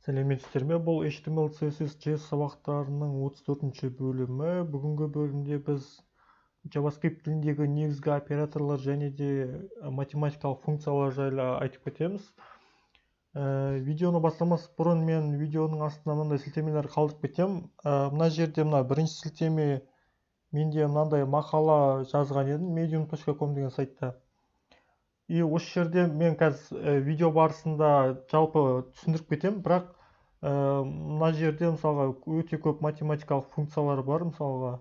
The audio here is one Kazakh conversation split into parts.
Сәлеметсіздер ме? Бұл HTML, CSS, JS сабақтарының 34-ші бөлімі. Бүгінгі бөлімде біз JavaScript тіліндегі негізгі операторлар және де математикалық функциялар жайлы айтып кетеміз. Видеоны бастамас бұрын мен видеоның астына мынандай сілтемелер қалдырып кетемін. Мына жерде мына бірінші сілтеме, менде мынандай мақала жазған едім medium.com деген сайтта. И осы жерде мен қазір видео барысында жалпы түсіндіріп кетемін, бірақ мына жерде, мысалға, өте көп математикалық функциялар бар, мысалға.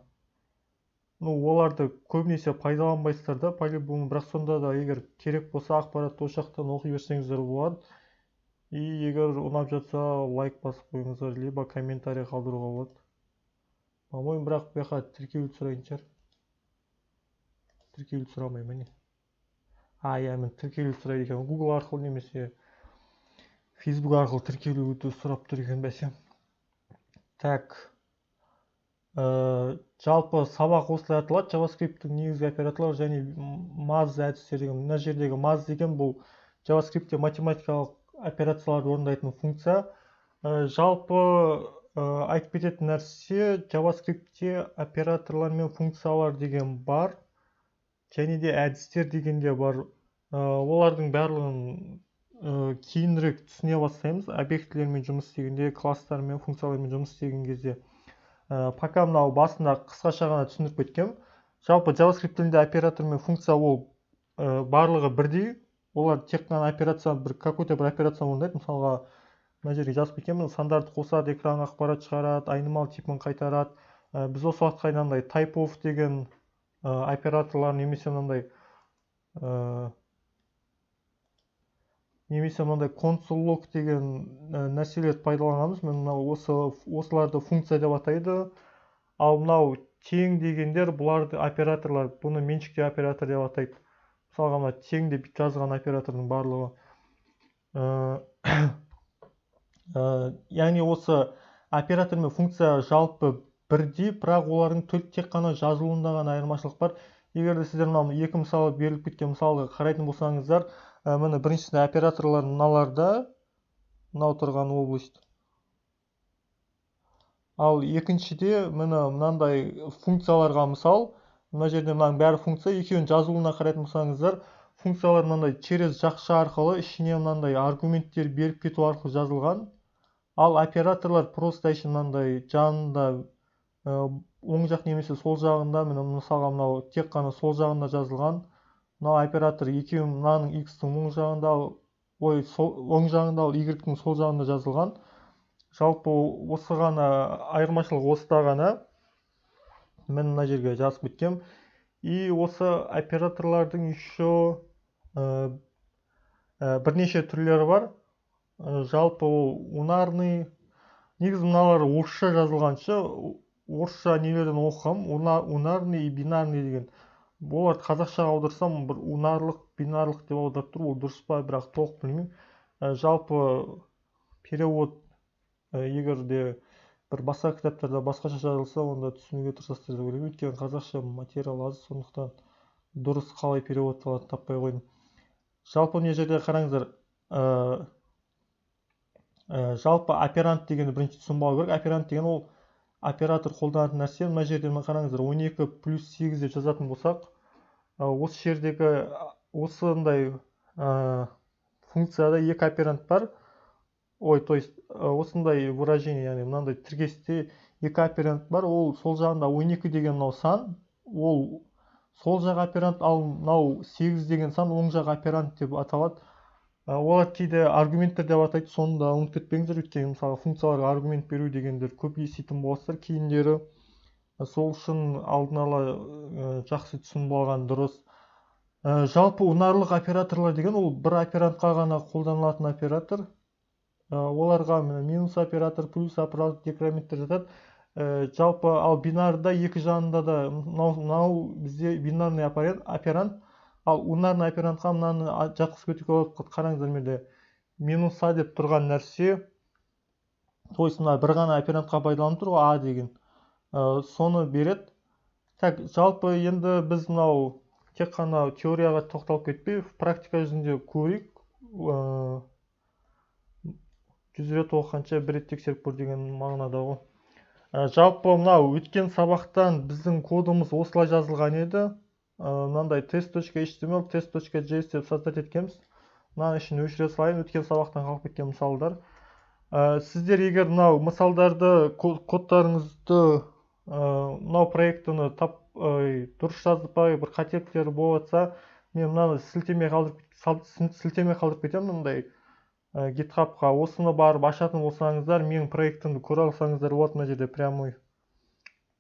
Ну, оларды көбінесе пайдаланбайсыздар да, по-любому, бірақ сонда да егер керек болса, ақпаратты осы жақтан оқи берсеңіздер болады. И егер ұнап жатса, лайк басып қойыңыздар, либо комментарий қалдыруға болады. По-моему, бірақ бұл жаққа тіркелуді сұрайтын шығар. Тіркелуді сұрамай ма, не? А, иә, міне, тіркелуді сұрайды екен. Google арқылы немесе Facebook арқылы тіркелуді сұрап тұр екен, бәсе. Так. Жалпы сабақ осылай аталады: JavaScript'тің негізгі операторлары және math әдістері деген. Мына жердегі math деген бұл JavaScript'те математикалық операцияларды орындайтын функция. Жалпы, айтып кететін нәрсе, JavaScript'те операторлар мен функциялар деген бар және де әдістер деген де бар. Олардың барлығын кейінірек түсіне бастаймыз объектілермен жұмыс істегенде, класстармен, функциялармен жұмыс істеген кезде. Пока мынау басында қысқаша ғана түсіндіріп кеткенмін. Жалпы JavaScript тілінде оператор мен функция ол барлығы бірдей, олар тек қана операция, бір какой-то бір операция орындайды. Мысалға, мына жерге жазып кеткенмін: сандарды қосады, экранға ақпарат шығарады, айнымалы типін қайтарады. Біз осы уақытқа дейін мынандай type of деген операторлар немесе мынандай console log деген нәрселерді пайдаланамыз. Мен мынау осыларды функция деп атайды. Ал мынау тең дегендер, бұларды операторлар, бұны меншікті оператор деп атайды. Мысалға, мына тең деп жазған оператордың барлығы. Яғни осы оператор мен функция жалпы бірдей, бірақ олардың тек қана жазылуында ғана айырмашылық бар. Егер де сіздер мынау екі мысалы беріліп кеткен мысалға қарайтын болсаңыздар, міне, біріншісінде операторлар мыналарда, мынау тұрған область, ал екіншіде, міне, мынандай функцияларға мысал. Мына жерде мынаның бәрі функция. Екеуінің жазылуына қарайтын болсаңыздар, функциялар мынандай через жақша арқылы, ішіне мынандай аргументтер беріп кету арқылы жазылған. Ал операторлар просто әшейін мынандай жанында, оң жақ немесе сол жағында. Міне, мысалға, мынау тек қана сол жағында жазылған мынау оператор. Екеуі мынаның x-тің оң жағында, ой, сол оң жағында, ал y-тің сол жағында жазылған. Жалпы осы ғана айырмашылық, осыда ғана. Мен мына жерге жазып кеткенмін. И осы операторлардың еще бірнеше түрлері бар. Жалпы ол унарный, негізі мыналар орысша жазылған ше, орысша нелерден оқығанмын, унарный и бинарный деген. Оларды қазақшаға аударсам, бір унарлық, бинарлық деп аударып тұр. Ол дұрыс па, бірақ толық білмеймін. Жалпы перевод, егер де бір басқа кітаптарда басқаша жазылса, онда түсінуге тырысасыздар деп ойлаймын, өйткені қазақша материал аз, сондықтан дұрыс қалай переводталатынын таппай қойдым. Жалпы мына жерде қараңыздар, жалпы операнд дегенді бірінші түсініп алу керек. Операнд деген ол оператор қолданатын нәрсе. Мына жерде, мына қараңыздар, 12 плюс 8 деп жазатын болсақ, осы жердегі осындай функцияда екі операнд бар. Ой, то есть осындай выражение, яғни мынандай тіркесте екі операнд бар. Ол сол жағында 12 деген мынау сан, ол сол жақ операнд, ал мынау 8 деген сан оң жақ операнд деп аталады. Олар кейде аргументтер деп атайды, соны да ұмытып кетпеңіздер, өйткені, мысалы, функцияларға аргумент беру дегендер көп еститін боласыздар кейіндері. Сол үшін алдын ала жақсы түсініп алған дұрыс. Жалпы унарлық операторлар деген ол бір операндқа ғана қолданылатын оператор. Оларға міне минус оператор, плюс оператор, декременттер жатады. Жалпы ал бинарда екі жағында да мынау бізде бинарный операнд, ал унарный операндқа мынаны жатқызып кетуге болады. Қараңыздар, мына жерде минус а деп тұрған нәрсе, то есть мына бір ғана операндқа пайдаланып тұр ғой, а деген, соны береді. Так, жалпы енді біз мынау тек қана теорияға тоқталып кетпей, практика жүзінде көрейік. 100 рет оқығанша бір рет тексеріп көр деген мағынада ғой. Жалпы мынау өткен сабақтан біздің кодымыз осылай жазылған еді. Мынандай test.html, test.js деп создать еткенбіз. Мынаның ішін өшіре салайын, өткен сабақтан қалып кеткен мысалдар. Сіздер егер мынау мысалдарды, кодтарыңызды, мынау проектіні дұрыс жазбай бір қателіктері болып жатса, мен мынаны сілтеме қалдырып кетемін мындай GitHub-қа. Осыны барып ашатын болсаңыздар, менің проектімді көре алсаңыздар болады мына жерде прямой.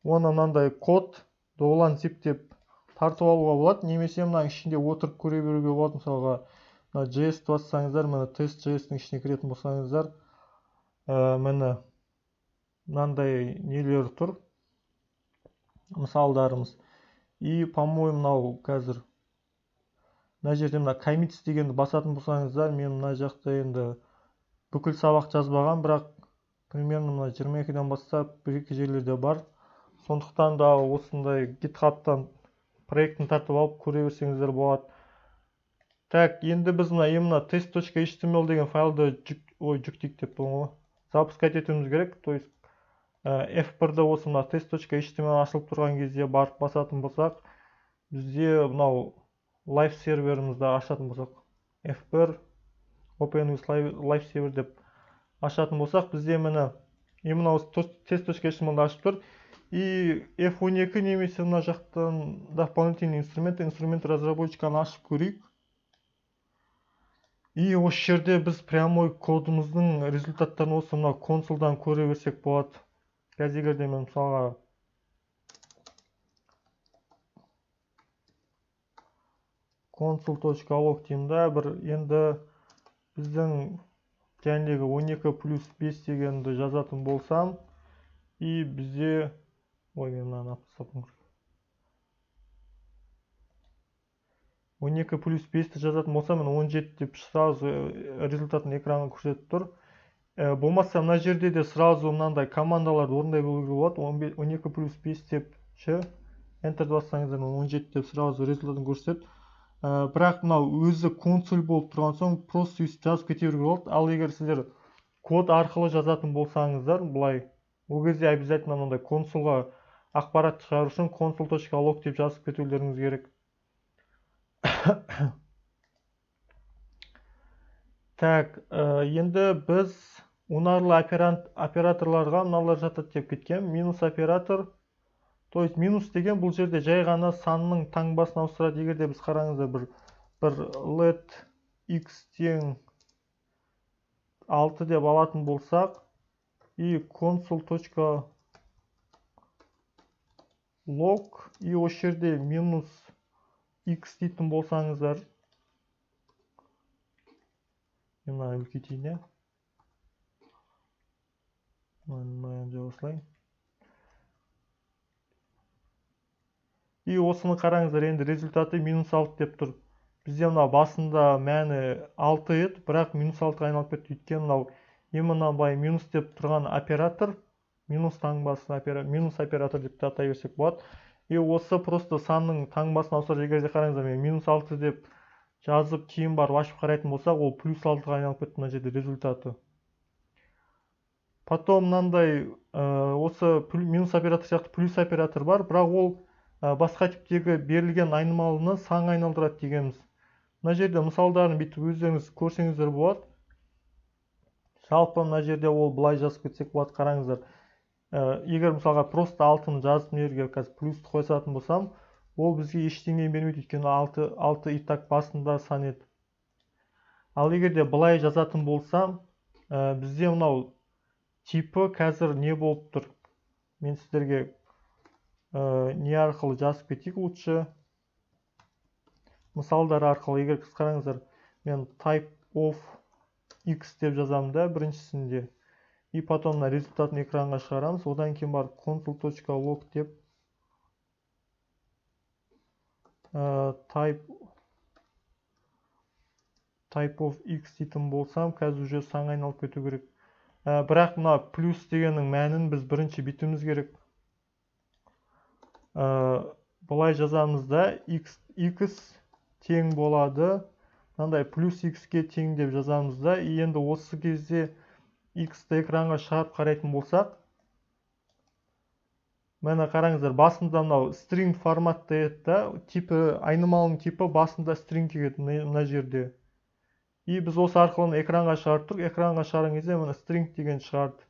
Оны мынандай код долан zip деп тартып алуға болады, немесе мынаның ішінде отырып көре беруге болады. Мысалға, мына JS-ті бассаңыздар, мына тест J S-ның ішіне кіретін болсаңыздар, міне мынандай нелер тұр, мысалдарымыз. И, по-моему, мынау қазір мына жерде мына commits дегенді басатын болсаңыздар, мен мына жақта енді бүкіл сабақ жазбаған, бірақ примерно мына 22-ден бастап бір екі жерлерде бар. Сондықтан да осындай GitHub-тан проектін тартып алып көре берсеңіздер болады. Так, енді біз мына именно test.html деген файлды жүктейік деп тұрмын ғой. Запускать етуіміз керек. То есть, F1-ді осы мына test.html ашылып тұрған кезде барып басатын болсақ, бізде мынау live серверімізді ашатын болсақ, F1 Open with Live Server деп ашатын болсақ, бізде міне именно осы test.html-ді ашып тұр. И F12 немесе мына жақтан дополнительный инструмент, инструмент разработчиканы ашып көрейік. И осы жерде біз прямой кодымыздың результаттарын осы мына консольдан көре берсек болады. Қазір егер де мен мысалға console.log деймін да, бір енді біздің жәндегі 12 плюс 5 дегенді жазатын болсам, и бізде, ой, мен мынаны алып тастаппын. 12 плюс 5-ті жазатын болсам, мен 17 деп сразу результатын экранға көрсетіп тұр. Болмаса мына жерде де сразу мынандай командаларды орындай беруге болады. 12 плюс 5 деп ше, Enter бассаңыздар, мына 17 деп сразу результатын көрсетеді. Бірақ мынау өзі консоль болып тұрған соң просто өйстіп жазып кете беруге болады. Ал егер сіздер код арқылы жазатын болсаңыздар, былай, ол кезде обязательно мынандай консольға ақпарат шығару үшін console.log деп жазып кетулеріңіз керек. Так, енді біз унарлы операторларға мыналар жатады деп кеткен. Минус оператор, то есть минус деген бұл жерде жай ғана санның таңбасын ауыстырады. Егер де біз қараңыздар, бір let x тең 6 деп алатын болсақ, и console.log, и осы жерде минус x дейтін болсаңыздар, мен мынаны үлкейтейін, иә? Мынаны жаба салайын. И осыны қараңыздар, енді результаты минус 6 деп тұр. Бізде мына басында мәні 6 еді, бірақ минус 6-ға айналып кетті. Өйткені мынау именно былай минус деп тұрған оператор, минус таңбасын минус оператор деп те атай берсек болады. И осы просто санның таңбасын ауыстырып, егер де қараңыздар, мен минус 6 деп жазып кейін барып ашып қарайтын болсақ, ол плюс 6-ға айналып кетті мына жерде результаты. Потом мынандай, осы минус оператор сияқты плюс оператор бар, бірақ ол, басқа типтегі берілген айнымалыны санға айналдырады дегеніміз. Мына жерде мысалдарын бүйтіп өздеріңіз көрсеңіздер болады. Жалпы мына жерде ол былай жазып кетсек болады, қараңыздар. Егер мысалға просто 6-ны жазып мына жерге қазір плюсті қойсатын болсам, ол бізге ештеңе бермейді, өйткені 6 и так басында сан еді. Ал егер де былай жазатын болсам, бізде мынау типі қазір не болып тұр? Мен сіздерге, не арқылы жазып кетейік лучше. Мысалдар арқылы, егер сіз қараңыздар, мен type of x деп жазамын да біріншісінде. И потом мына результатын экранға шығарамыз. Одан кейін барып console.log деп, type of x дейтін болсам, қазір уже санға айналып кету керек. Бірақ мына плюс дегеннің мәнін біз бірінші бүйтуіміз керек. Былай жазамыз да, x тең болады, мынандай плюс x-ке тең деп жазамыз да, и енді осы кезде X-ті экранға шығарып қарайтын болсақ, міне қараңыздар, басында мынау string форматта еді да, типі, айнымалының типі басында string еді мына жерде. И біз осы арқылы экранға шығарып тұрдық. Экранға шығарған кезде міне string деген шығарды.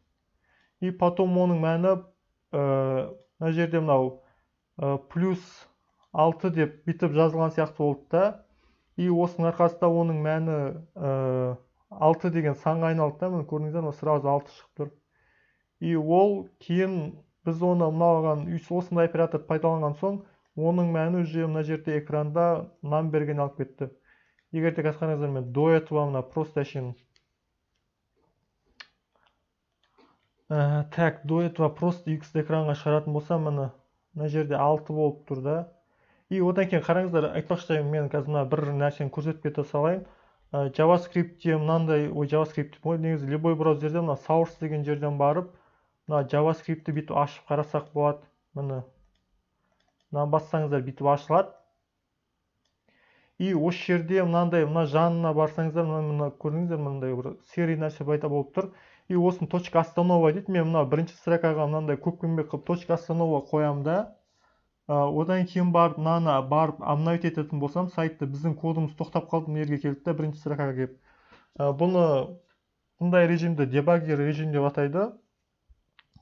И потом оның мәні мына жерде мынау плюс 6 деп бүйтіп жазылған сияқты болды да. И осының арқасында оның мәні 6 деген санға айналды да. Міне көрдіңіздер ме, сразу 6 шығып тұр. И ол кейін біз оны мынаған осындай операторды пайдаланған соң, оның мәні уже мына жерде экранда numberге айналып кетті. Егер де қазір қараңыздар, мен до этого мына просто әшейін так, до этого просто x-ті экранға шығаратын болсам, міне мына жерде 6 болып тұр да. И одан кейін қараңыздар, айтпақшы, мен қазір мына бір нәрсені көрсетіп кете салайын. JavaScript'те мынандай, ой, JavaScript, ой, негізі любой браузерде мына source деген жерден барып, мына JavaScript'ті бүйтіп ашып қарасақ болады. Міне мынаны бассаңыздар бүйтіп ашылады. И осы жерде мынандай, мына жанына барсаңыздар, мына көрдіңіздер, мынандай бір серый нәрсе пайда болып тұр. И осыны точка останова дейді. Мен мына бірінші строкаға мынандай көкпеңбек қылып точка останова қоямын да. Одан кейін барып мынаны барып обновить ететін болсам, сайтты біздің кодымыз тоқтап қалды, мына жерге келді да, бірінші строкаға келіп. Бұны бұндай режимді дебаггер режим деп атайды.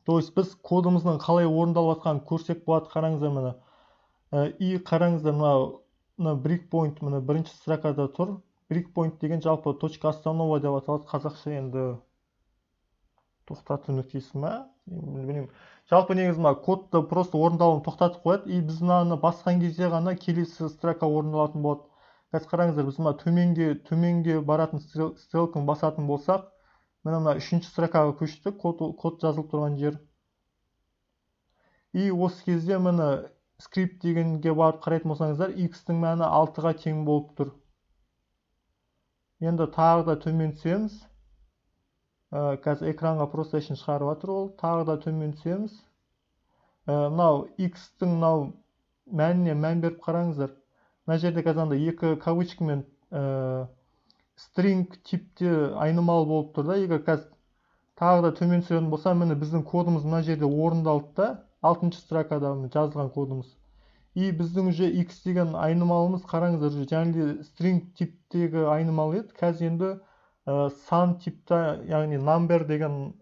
То есть біз кодымыздың қалай орындалып жатқанын көрсек болады. Қараңыздар міне. И қараңыздар, мына breakpoint міне бірінші строкада тұр. Breakpoint деген жалпы точка останова деп аталады қазақша, енді тоқтату нүктесі ма, білмеймін. Жалпы негізі мына кодты просто орындалуын тоқтатып қояды. И біз мынаны басқан кезде ғана келесі строка орындалатын болады. Қазір қараңыздар, біз мына төменге баратын стрелканы басатын болсақ, міне мына үшінші строкаға көшті, код жазылып тұрған жер. И осы кезде міне скрипт дегенге барып қарайтын болсаңыздар, x-тің мәні 6-ға тең болып тұр. Енді тағы да төмен түсеміз. Қазір экранға просто әшейін шығарып жатыр ол. Тағы да төмен түсеміз. Мынау x-тің мынау мәніне мән беріп қараңыздар. Мына жерде қазір андай екі кавычкамен string типте айнымалы болып тұр да. Егер қазір тағы да төмен түсетін болса, міне біздің кодымыз мына жерде орындалды да, 6-шы строкада міне жазылған кодымыз. И біздің уже x деген айнымалымыз, қараңыздар, уже және де string типтегі айнымалы еді. Қазір енді сан типті, яғни number деген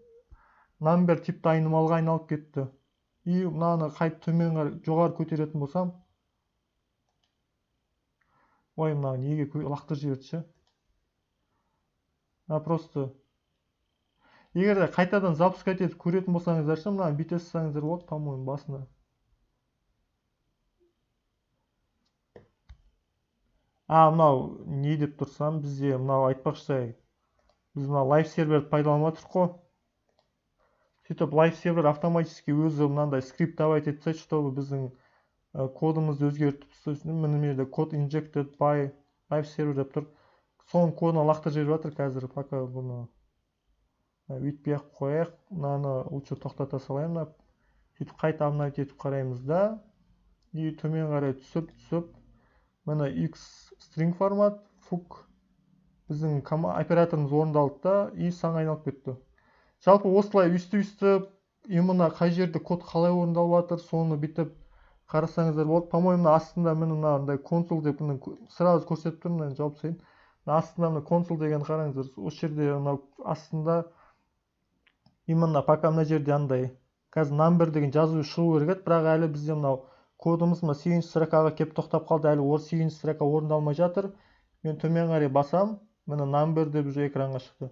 number типті айнымалыға айналып кетті. И мынаны қайтып төмен қарай жоғары көтеретін болсам, ой, мына неге лақтырып жіберді ше? Мына просто егер де қайтадан запускать етіп көретін болсаңыздар ше, мынаны бүйте салсаңыздар болады, по-моему, басында. Мынау не деп тұрсам, бізде мынау айтпақшы, біз мына live серверді пайдаланып жатырмық қой. Сөйтіп live сервер автоматически өзі мынандай скрипт давать етіп тастайды, чтобы біздің кодымызды өзгертіп тастау. Міне мына жерде код injected by live server деп тұр. Соның кодын лақтырып жіберіп жатыр қазір, пока бұны өйтпей ақ қояйық. Мынаны лучше тоқтата салайын мына. Сөйтіп қайта обновить етіп қараймыз да. И төмен қарай түсіп, түсіп, міне x string формат, фук, біздің операторымыз орындалды да, и санға айналып кетті. Жалпы осылай өйстіп-өйстіп, именно қай жерде код қалай орындалып жатыр, соны бүйтіп қарасаңыздар болады. По-моему, мына астында міне мынандай консул деп міне сразу көрсетіп тұр, мынаны жауып тастайын. Мына астында міне консул деген қараңыздар, осы жерде мынау астында именно пока мына жерде андай қазір number деген жазу шығу керек еді, бірақ әлі бізде мынау кодымыз мына 8-ші строкаға келіп тоқтап қалды, әлі 8-ші строка орындалмай жатыр. Мен төмен қарай басам, міне number деп уже экранға шықты.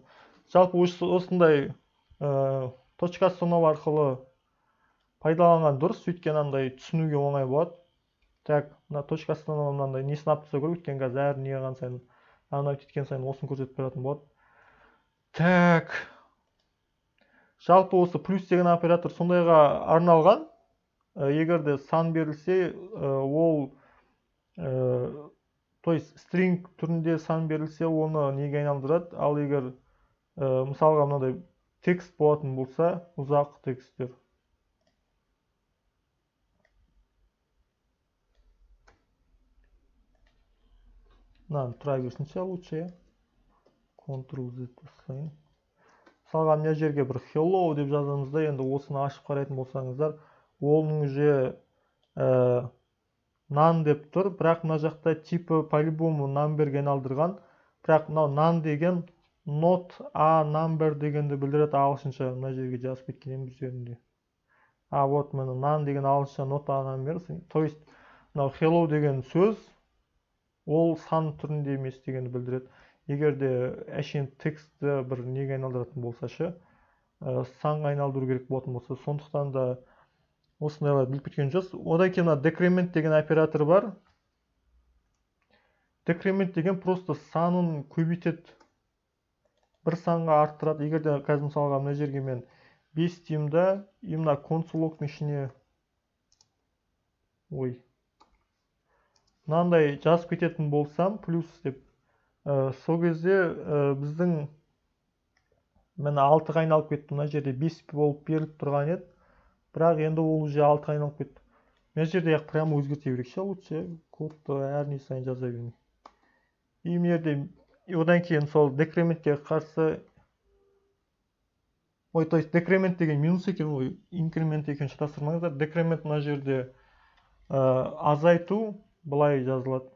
Жалпы осындай точка останова арқылы пайдаланған дұрыс, өйткені андай түсінуге оңай болады. Так, мына точка останова мынандай несін алып тастау керек, өйткені қазір әр не қылған сайын, обновить еткен сайын осыны көрсетіп тұратын болады. Так, жалпы осы плюс деген оператор сондайға арналған. Егер де сан берілсе, ол, то есть string түрінде сан берілсе, оны неге айналдырады? Ал егер, мысалға мынандай текст болатын болса, ұзақ тексттер. Мынаны тұра берсінші лучше, иә. Ctrl Z басайын. Мысалға, мына жерге бір hello деп жазамыз да, енді осыны ашып қарайтын болсаңыздар, оның уже none деп тұр, бірақ мына жақта типі по-любому numberге айналдырған. Бірақ мынау none деген not a number дегенді білдіреді ағылшынша. Мына жерге жазып кеткен едім бұл жерінде. А вот міне none деген ағылшынша not a number, то есть мынау hello деген сөз ол сан түрінде емес дегенді білдіреді. Егер де әшейін текстті бір неге айналдыратын болса ше, санға айналдыру керек болатын болса, сондықтан да осындайларды біліп кеткен жөн. Одан кейін мына декремент деген оператор бар. Декремент деген просто санын көбейтеді, бір санға арттырады. Егер де қазір мысалға мына жерге мен 5 деймін да, и мына консоль-логтың ішіне ой мынандай жазып кететін болсам плюс деп, сол кезде біздің міне 6-ға айналып кетті. Мына жерде 5 болып беріліп тұрған еді, бірақ енді ол уже 6-ға айналып кетті. Мына жерде ақ прямо өзгерте берейік ше, лучше кодты әр не сайын жаза бермей. И мына жерде одан кейін сол декрементке қарсы, ой, то есть декремент деген минус екен, ой, инкремент екен, шатастырмаңыздар. Декремент мына жерде азайту былай жазылады,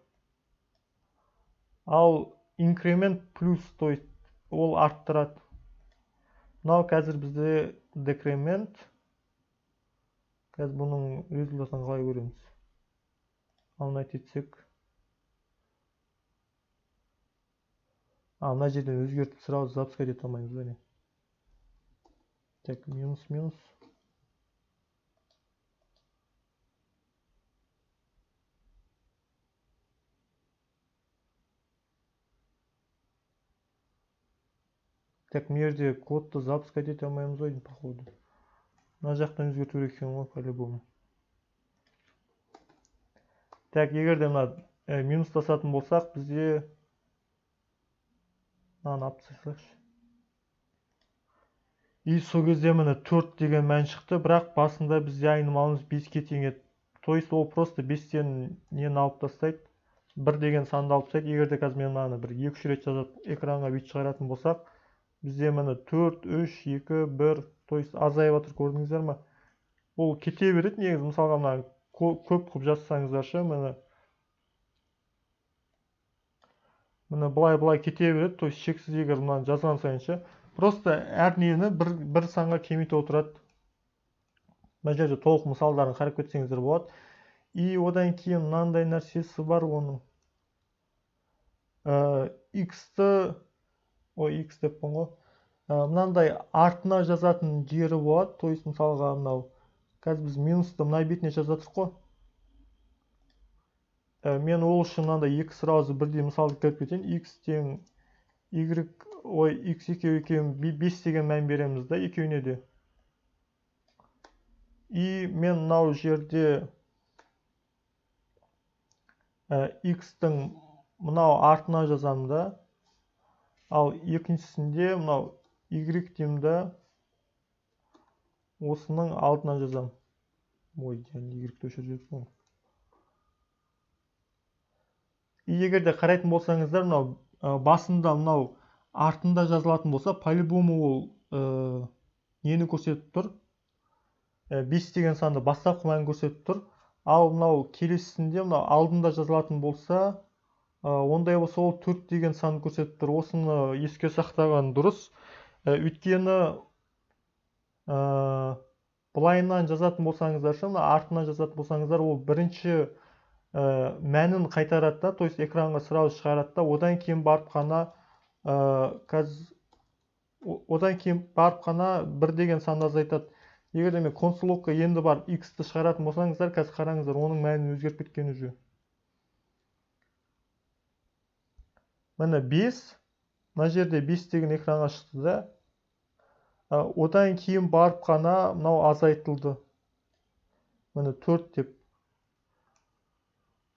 ал инкремент плюс, то есть ол арттырады. Мынау қазір бізде декремент. Қазір бұның результатын қалай көреміз? Ал етсек, мына жерден өзгертіп сразу запускать ете алмаймыз ба не? Так, минус минус. Так, мына жерде кодты запускать ете алмаймыз ғой походу. Мына жақтан өзгерту керек екен ғой по-любому. Так, егер де мына минустасатын болсақ, бізде мынаны алып тастайықшы. И сол кезде міне 4 деген мән шықты, бірақ басында бізде айнымалымыз 5-ке тең еді. То есть ол просто 5-тен нені алып тастайды, 1 деген санды алып тастайды. Егер де қазір мен мынаны бір 2-3 рет жазып экранға бүйтіп шығаратын болсақ, бізде міне 4, 3, 2, 1, то есть азайып жатыр, көрдіңіздер ме? Ол кете береді негізі. Мысалға мына көп қылып жазсаңыздар ше, міне міне былай былай кете береді, то есть шексіз. Егер мынаны жазған сайын ше, просто әр нені бір санға кемите отырады. Мына жерде толық мысалдарын қарап кетсеңіздер болады. И одан кейін мынандай нәрсесі бар оның. X-ті, ой, X деппін ғой. Мынандай артына жазатын жері болады. То есть мысалға мынау қазір біз минусты мына бетіне жазып жатырмық қой. Мен ол үшін мынандай екі сразу бірдей мысалды келтіріп кетейін. X тең Y, ой, X екеуі екеуін 5 деген мән береміз да екеуіне де. И мен мынау жерде X-тің мынау артына жазамын да, ал екіншісінде мынау Y деймін да, осының алдына жазамын. Ой, Y-ті өшіріп жіберіппін ғой. И егер де қарайтын болсаңыздар, мынау басында мынау артында жазылатын болса, по-любому ол нені көрсетіп тұр? 5 деген санды бастапқы мәнін көрсетіп тұр. Ал мынау келесісінде мынау алдында жазылатын болса, ондай болса ол 4 деген санды көрсетіп тұр. Осыны еске сақтаған дұрыс. Өйткені былайынан жазатын болсаңыздар ше, мына артынан жазатын болсаңыздар, ол бірінші мәнін қайтарады да, то есть экранға сразу шығарады да, одан кейін барып қана одан кейін барып қана 1 деген санды азайтады. Егер де мен консоль-логқа енді барып X-ті шығаратын болсаңыздар, қазір қараңыздар, оның мәні өзгеріп кеткен уже. Міне 5, мына жерде 5 деген экранға шықты да, одан кейін барып қана мынау азайтылды. Міне 4 деп.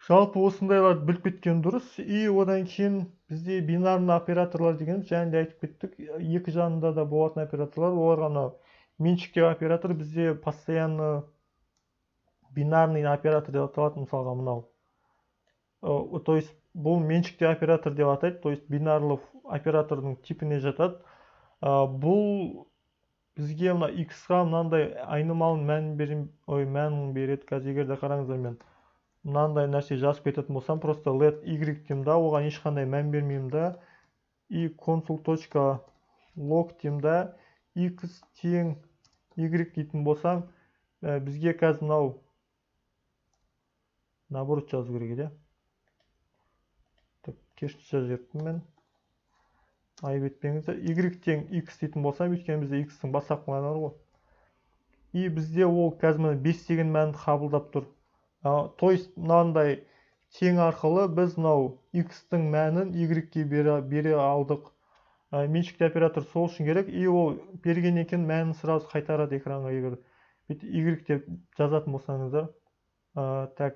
Жалпы осындайларды біліп кеткен дұрыс. И одан кейін бізде бинарный операторлар деген және де айтып кеттік, екі жанында да болатын операторлар. Оларға мынау меншіктеу оператор бізде постоянно бинарный оператор деп аталады. Мысалға мынау. То есть бұл меншіктеу оператор деп атайды, то есть бинарлы оператордың типіне жатады. Бұл бізге мына x-қа мынандай айнымалы мәнін береді. Қазір егер де қараңыздар, мен мынандай нәрсе жазып кететін болсам, просто let y деймін да, оған ешқандай мән бермеймін да, и console.log деймін да, x тең y дейтін болсам, бізге қазір мынау наоборот жазу керек еді. Так, керісінше жазып жіберіппін мен. Айып етпеңіздер. Y тең x дейтін болсам, өйткені бізде x-тің бастапқы мәні бар ғой. И бізде ол қазір міне 5 деген мәнді қабылдап тұр. То есть мынандай тең арқылы біз мынау x-тің мәнін y-ке бере алдық. Меншікті оператор сол үшін керек. И ол бергеннен кейін мәнін сразу қайтарады экранға, егер бүйтіп y деп жазатын болсаңыздар. Так.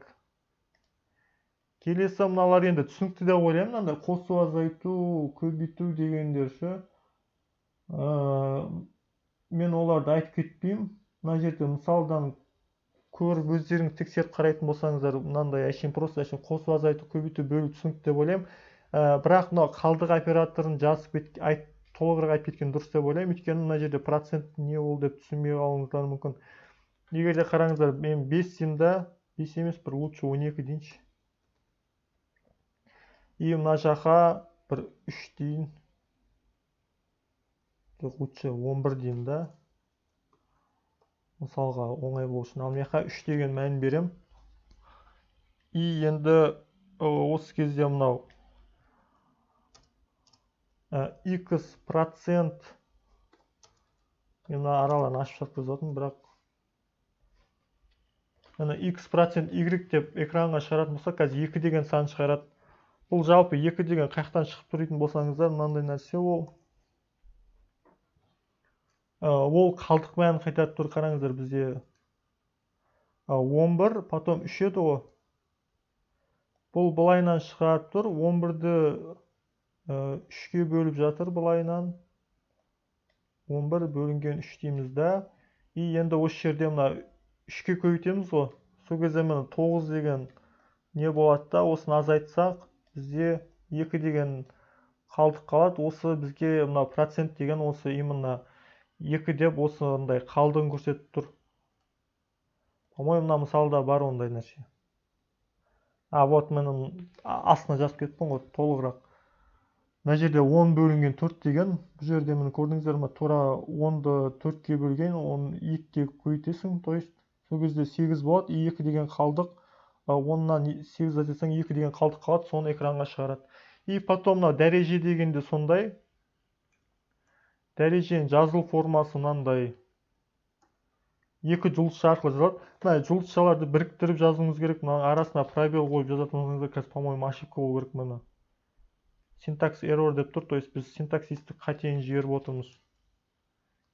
Келесі мыналар енді түсінікті деп ойлаймын. Мынандай қосу, азайту, көбейту дегендер ше. Мен оларды айтып кетпеймін. Мына жерде мысалдан көріп өздеріңіз тексеріп қарайтын болсаңыздар, мынандай әшейін просто әшейін қосу, азайту, көбейту, бөлу түсінікті деп ойлаймын. Бірақ мынау қалдық операторын жазып толығырақ айтып кеткен дұрыс деп ойлаймын. Өйткені мына жерде процент не ол деп түсінбей қалуыңыздар мүмкін. Егер де қараңыздар, мен 5 деймін да, 5 емес, бір лучше 12 дейінші. И мына жаққа бір 3 дейін. Жоқ, лучше 11 деймін да. Мысалға оңай болу үшін. Ал мына жаққа 3 деген мән берем. И енді осы кезде мынау x процент, мен мына араларын ашып жатқызып, бірақ мына x процент y деп экранға шығаратын болсақ, қазір 2 деген сан шығарады. Бұл жалпы 2 деген қаяқтан шығып тұр дейтін болсаңыздар, мынандай нәрсе ол. Ол қалдық мәнін қайтарып тұр, қараңыздар, бізде 11, потом 3 еді ғой. Бұл былайынан шығарып тұр, 11-ді 3-ке бөліп жатыр былайынан. 11 бөлінген 3 дейміз да. И енді осы жерде мына 3-ке көбейтеміз ғой. Сол кезде міне 9 деген не болады да, осыны азайтсақ, бізде 2 деген қалдық қалады. Осы бізге мына процент деген осы именно 2 деп осындай қалдығын көрсетіп тұр. По-моему, мына мысалда бар ондай нәрсе. А, вот міне астына жазып кеттім ғой толығырақ. Мына жерде 10 бөлінген 4 деген, бұл жерде міне көрдіңіздер ме, тура 10-ды 4-ке бөлген, оны 2-ге көбейтесің, то есть сол кезде 8 болады, и 2 деген қалдық, 10-нан 8 азайтсаң 2 деген қалдық қалады, соны экранға шығарады. И потом мына дәреже дегенде сондай. Дәреженің жазылу формасы мынандай. Екі жұлдызша арқылы жазылады. Мына жұлдызшаларды біріктіріп жазуыңыз керек. Мына арасына пробел қойып жазатын болсаңыздар, қазір, по-моему, ошибка болу керек міне. Синтакс error деп тұр, то есть біз синтаксистік қатені жіберіп отырмыз.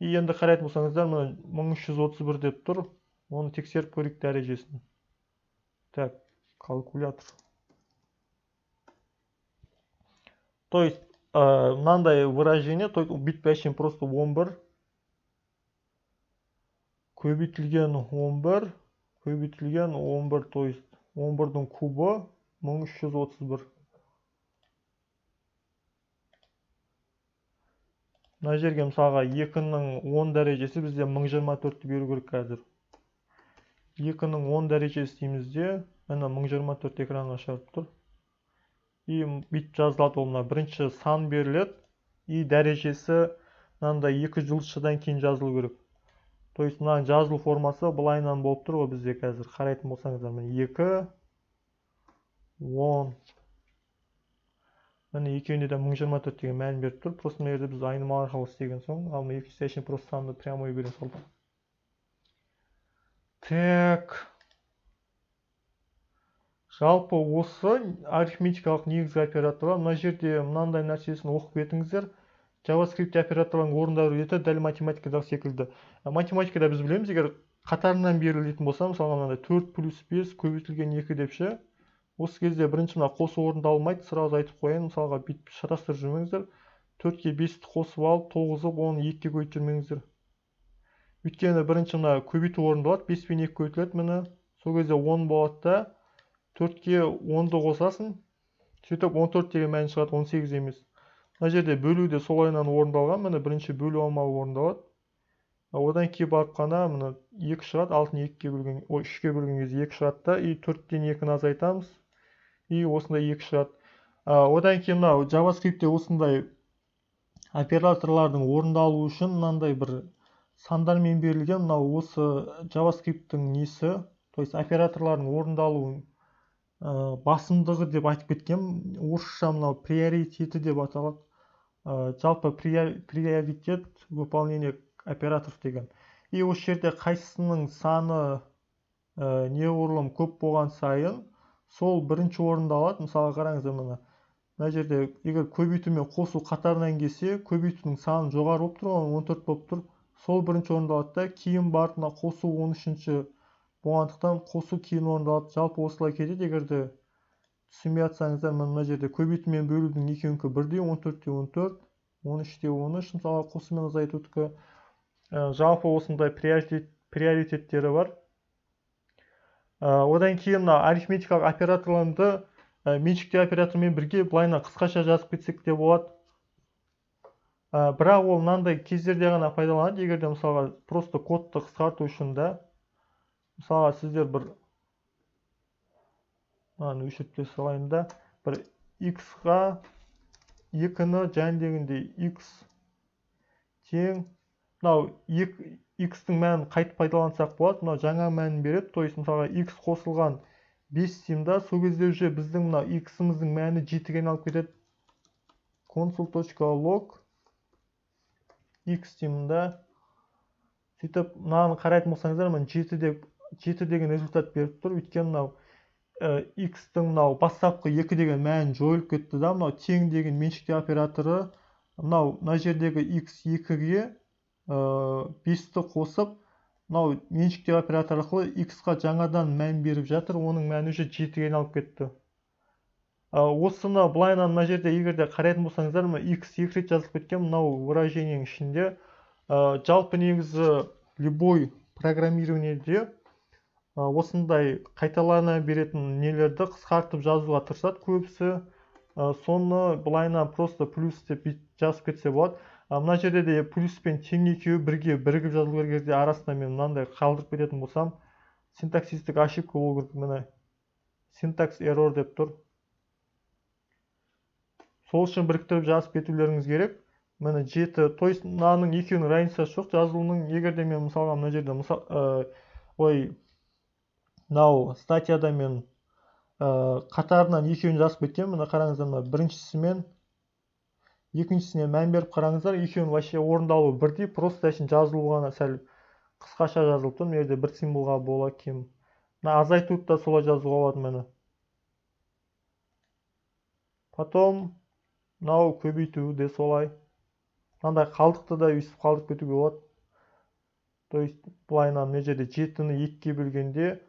И енді қарайтын болсаңыздар, мына 1331 деп тұр. Оны тексеріп көрейік дәрежесін. Так, калькулятор. То есть мынандай выражение, то есть бүйтіп әшейін просто 11 көбейтілген 11 көбейтілген 11, то есть 11-дің кубы 1331. Мына жерге мысалға 2-нің 10 дәрежесі бізде 1024-ті беру керек қазір. 2-нің 10 дәрежесі дейміз де, міне 1024 экранға шығарып тұр. И бүйтіп жазылады ол, мына бірінші сан беріледі, и дәрежесі мынандай екі жұлдызшадан кейін жазылу керек. То есть мынаның жазылу формасы былайынан болып тұр ғой бізде қазір. Қарайтын болсаңыздар, міне 2, 10. Міне екеуіне де 1024 деген мән беріп тұр. Просто мына жерде біз айнымалы арқылы істеген соң, ал мына екіншісі әшейін просто санды прямой бере салдық. Так. Жалпы осы арифметикалық негізгі операторлар. Мына жерде мынандай нәрсесін оқып кетіңіздер. JavaScript операторларының орындалу реті дәл математикадағы секілді. Математикада біз білеміз, егер қатарынан берілетін болса, мысалға мынандай 4 плюс 5 көбейтілген 2 деп ше, осы кезде бірінші мына қосу орындалмайды, сразу айтып қояйын, мысалға бүйтіп шатастырып жүрмеңіздер. 4-ке 5-ті қосып алып, 9-ып, оны 2-ге көбейтіп жүрмеңіздер. Өйткені бірінші мына көбейту орындалады, 5 пен 2 көбейтіледі, міне. Сол кезде 10 болады да, 4-ке 10-ды қосасың, сөйтіп 14 деген мән шығады, 18 емес. Мына жерде бөлу де солайынан орындалған. Міне бірінші бөлу амалы орындалады. Одан кейін барып қана міне 2 шығады, 6-ны 2-ге бөлген, ой, 3-ге бөлген кезде 2 шығады да, и 4-тен 2-ні азайтамыз, и осындай 2 шығады. Одан кейін мынау JavaScript'те осындай операторлардың орындалуы үшін мынандай бір сандармен берілген мынау осы JavaScript'тің несі, то есть операторлардың орындалуын басымдығы деп айтып кеткен, орысша мынау приоритеті деп аталады. Жалпы приоритет выполнения операторов деген. И осы жерде қайсысының саны неғұрлым көп болған сайын сол бірінші орынды алады. Мысалға қараңыздар, мына жерде егер көбейту мен қосу қатарынан келсе, көбейтудің саны жоғары болып тұр, 14 болып тұр, сол бірінші орынды алады да, кейін барып мына қосу 13-ші болғандықтан қосу кейін орындалады. Жалпы осылай кетеді. Егер де түсінбей жатсаңыздар, мына жерде көбейту мен бөлудің екеуінікі бірдей, 14-те 14, 13-те 13, мысалға қосу мен азайтудікі. Жалпы осындай приоритеттері бар. Одан кейін мына арифметикалық операторларды меншікті оператормен бірге былайынан қысқаша жазып кетсек те болады. Бірақ ол мынандай кездерде ғана пайдаланады, егер де мысалға просто кодты қысқарту үшін да. Мысалға сіздер бір мынаны өшіріп те салайын да, бір x-ға 2-ні және дегендей x тең мынау x-тің мәнін қайтып пайдалансақ болады, мынау жаңа мәнін береді. То есть мысалға x қосылған 5 деймін да, сол кезде уже біздің мынау x-іміздің мәні 7-ге айналып кетеді. console.log x деймін да, сөйтіп мынаны қарайтын болсаңыздар, міне 7 деп 7 деген результат беріп тұр. Өйткені мынау x-тің мынау бастапқы 2 деген мәні жойылып кетті да, мынау тең деген меншікті операторы мынау мына жердегі x 2-ге 5-ті қосып, мынау меншікті оператор арқылы x-қа жаңадан мән беріп жатыр, оның мәні уже 7-ге айналып кетті. Осыны былайынан мына жерде егер де қарайтын болсаңыздар, мына x 2 рет жазылып кеткен мынау выражениенің ішінде. Жалпы негізі любой программированиеде осындай қайталана беретін нелерді қысқартып жазуға тырысады көбісі. Соны былайынан просто плюс деп жазып кетсе болады. Мына жерде де плюс пен тең екеуі бірге бірігіп жазылу керек кезде арасында мен мынандай қалдырып кететін болсам, синтаксистік ошибка болу керек. Міне syntax error деп тұр. Сол үшін біріктіріп жазып кетулеріңіз керек. Міне 7, то есть мынаның екеуінің разницасы жоқ жазылуының. Егер де мен мысалға мына жерде мынау статьяда мен қатарынан екеуін жазып кеткен. Мына қараңыздар, мына біріншісі мен екіншісіне мән беріп қараңыздар, екеуінің вообще орындалуы бірдей, просто әшейін жазылуы ғана сәл қысқаша жазылып тұр. Мына жерде бір символға бола кем. Мына азайтуды да солай жазуға болады міне. Потом мынау көбейту де солай. Мынандай қалдықты да өйстіп қалдырып кетуге болады. То есть былайынан мына жерде 7-ні 2-ге бөлгенде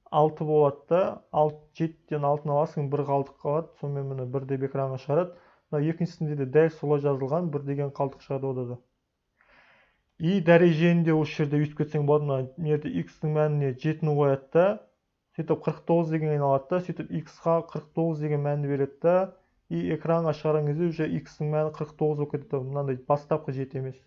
6 болады да, 7-тен 6-ны аласың, 1 қалдық қалады. Сонымен міне 1 деп экранға шығарады. Мына екіншісінде де дәл солай жазылған, 1 деген қалдық шығады ода да. И дәрежені де осы жерде өйтіп кетсең болады. Мына жерде x-тің мәніне 7-ні қояды да, сөйтіп 49 деген айналады да, сөйтіп x-қа 49 деген мәнді береді да, и экранға шығарған кезде уже x-тің мәні 49 болып кетеді. Мынандай бастапқы 7 емес.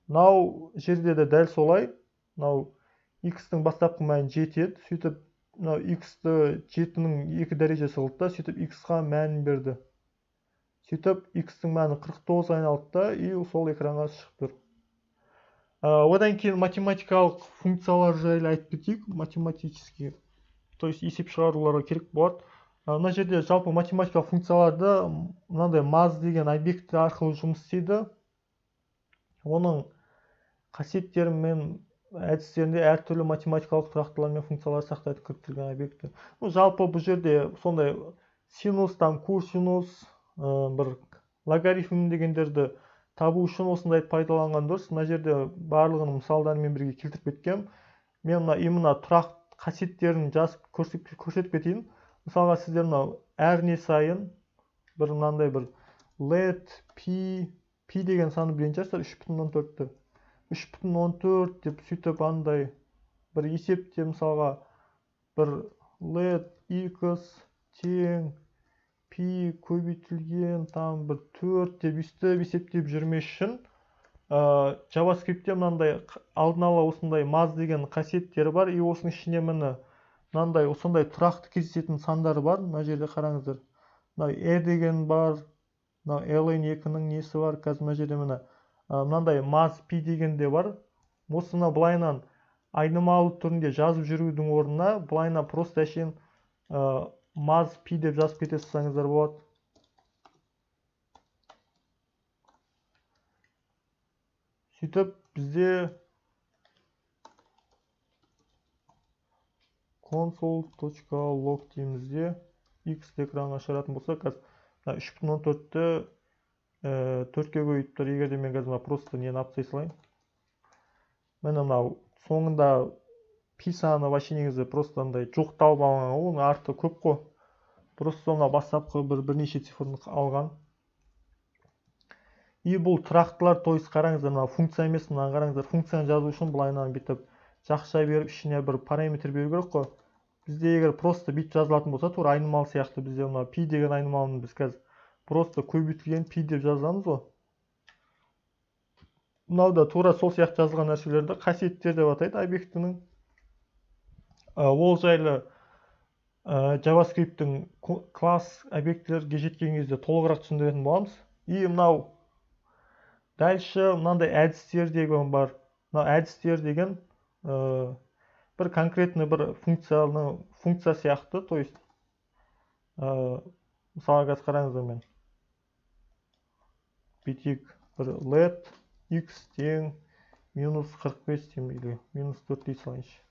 Мынау жерде де дәл солай. Мынау x-тің бастапқы мәні 7 еді. Сөйтіп мынау x-ті 7-нің 2 дәрежесі қылды да, сөйтіп x-қа мәнін берді. Сөйтіп x-тің мәні 49 айналды да, и сол экранға шығып тұр. Одан кейін математикалық функциялар жайлы айтып кетейік. Математический, то есть есеп шығаруларға керек болады. Мына жерде жалпы математикалық функцияларды мынандай Math деген объекті арқылы жұмыс істейді. Оның қасиеттері мен әдістерінде әртүрлі математикалық тұрақтылар мен функциялар сақтайды кіріктірілген объекті. Жалпы бұл жерде сондай синус, там косинус, бір логарифм дегендерді табу үшін осындайды пайдаланған дұрыс. Мына жерде барлығын мысалдармен бірге келтіріп кеткем. Мен мына именно тұрақ қасиеттерін жазып көрсетіп кетейін. Мысалға сіздер мынау әр не сайын бір мынандай бір let p, p деген санды білетін шығарсыздар, 3,14-ті. 3,14 деп сөйтіп андай бір есепте мысалға бір let x тең p Пи көбейтілген там бір 4 деп өйстіп есептеп жүрмес үшін JavaScript'те мынандай алдын ала осындай Math деген қасиеттері бар. И осының ішінде міне мынандай осындай тұрақты кездесетін сандар бар. Мына жерде қараңыздар, мынау e деген бар, мынау ln2-нің несі бар. Қазір мына жерде міне мынандай Math пи деген де бар. Осыны былайынан айнымалы түрінде жазып жүрудің орнына былайынан просто әшейін Math пи деп жазып кете салсаңыздар болады. Сөйтіп бізде console.log дейміз де x экранға шығаратын болса, қазір 3,4-ті 4-ке көбейтіп тұр. Егер де мен қазір мына просто нені алып тастай салайын. Міне мынау соңында пи саны вообще негізі просто андай жоқталып алған ғой, оның арты көп қой. Просто мына бастапқы бірнеше цифрны алған. И бұл тұрақтылар, то есть қараңыздар, мына функция емес, мынаны қараңыздар, функцияны жазу үшін былайынан бүйтіп жақша беріп ішіне бір параметр беру керек қой. Бізде егер просто бүйтіп жазылатын болса, тура айнымалы сияқты бізде мына пи деген айнымалыны біз қазір просто көбейтілген пи деп жазамыз ғой. Мынау да тура сол сияқты жазылған нәрселерді қасиеттер деп атайды объектінің. Ол жайлы JavaScript'тің класс объектілерге жеткен кезде толығырақ түсіндіретін боламыз. И мынау дальше мынандай әдістер деген бар. Мынау әдістер деген бір конкретный бір функцияны, функция сияқты, то есть мысалға қазір қараңыздар, мен бүйтейік, бір let x тең минус 45 деймін или минус 4 дей салайыншы.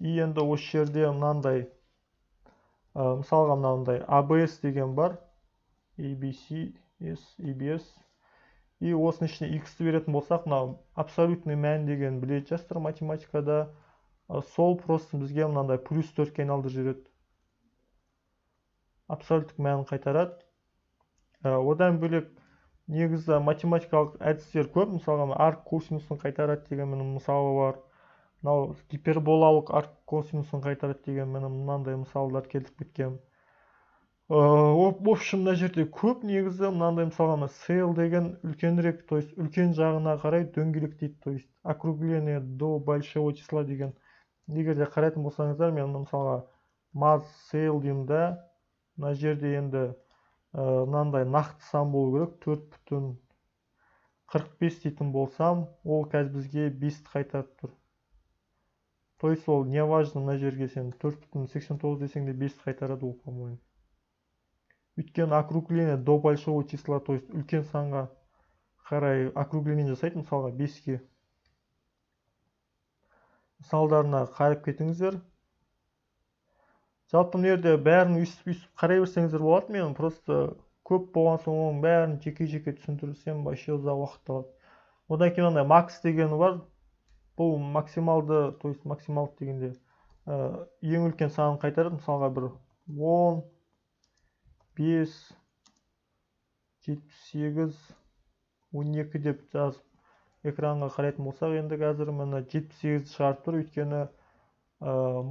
И енді осы жерде мынандай мысалға мынандай ABS деген бар, ABC, S, ABS. И осының ішіне x-ті беретін болсақ, мынау абсолютный мән деген білетін жастар математикада, сол просто бізге мынандай плюс 4-ке айналдырып жібереді. Абсолюттік мәнін қайтарады. Одан бөлек негізі математикалық әдістер көп. Мысалға арк косинусын қайтарады деген міне мысалы бар. Мынау гиперболалық арк косинусын қайтарады деген міне мынандай мысалдар келтіріп кеткен. В общем, мына жерде көп негізі мынандай мысалға мына ceil деген үлкенірек, то есть үлкен жағына қарай дөңгелектейді, то есть округление до большого числа деген. Егер де қарайтын болсаңыздар, мен мысалға Math ceil деймін да, мына жерде енді мынандай нақты сан болу керек, 4,45 дейтін болсам, ол қазір бізге 5-ті қайтарып тұр. То есть ол не важно, мына жерге сен 4,89 десең де 5-ті қайтарады ол, по-моему. Өйткені округление до большого числа, то есть үлкен санға қарай округление жасайды, мысалға 5-ке. Мысалдарына қарап кетіңіздер. Жалпы мына жерде бәрін өйстіп қарай берсеңіздер болады. Мен просто көп болған соң оның бәрін жеке-жеке түсіндірсем вообще ұзақ уақыт алады. Одан кейін мынандай макс дегені бар. Бұл максималды, то есть максималды дегенде ең үлкен санын қайтарады. Мысалға бір 10, 5, 78, 12 деп жазып экранға қарайтын болсақ, енді қазір міне 78-ді шығарып тұр. Өйткені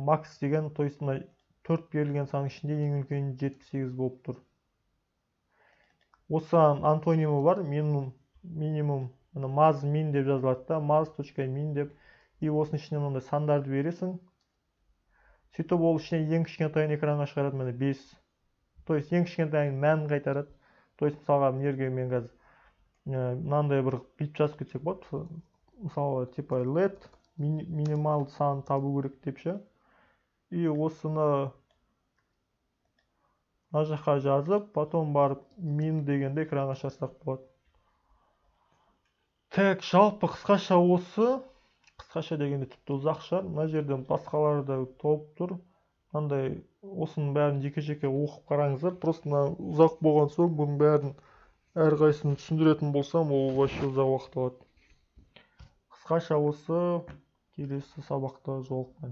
макс деген, то есть мына 4 берілген санның ішінде ең үлкені 78 болып тұр. Осыған антонимі бар, минимум, міне Math min деп жазылады да, Math.min деп. И осының ішіне мынандай сандарды бересің. Сөйтіп ол ішіне ең кішкентайын экранға шығарады, міне 5. То есть ең кішкентайын мәнін қайтарады. То есть мысалға мына жерге мен қазір мынандай бір бүйтіп жазып кетсек болады. Мысалы типа let минималды санын табу керек деп ше. И осыны мына жаққа жазып, потом барып min дегенде экранға шығарсақ болады. Так, жалпы қысқаша осы. Қысқаша дегенде тіпті ұзақ шығар. Мына жерден басқалары да толып тұр. Мынандай осының бәрін жеке-жеке оқып қараңыздар. Просто мына ұзақ болған соң бұның бәрін әрқайсысын түсіндіретін болсам, ол вообще ұзақ уақыт алады. Қысқаша осы, келесі сабақта жолыққанша.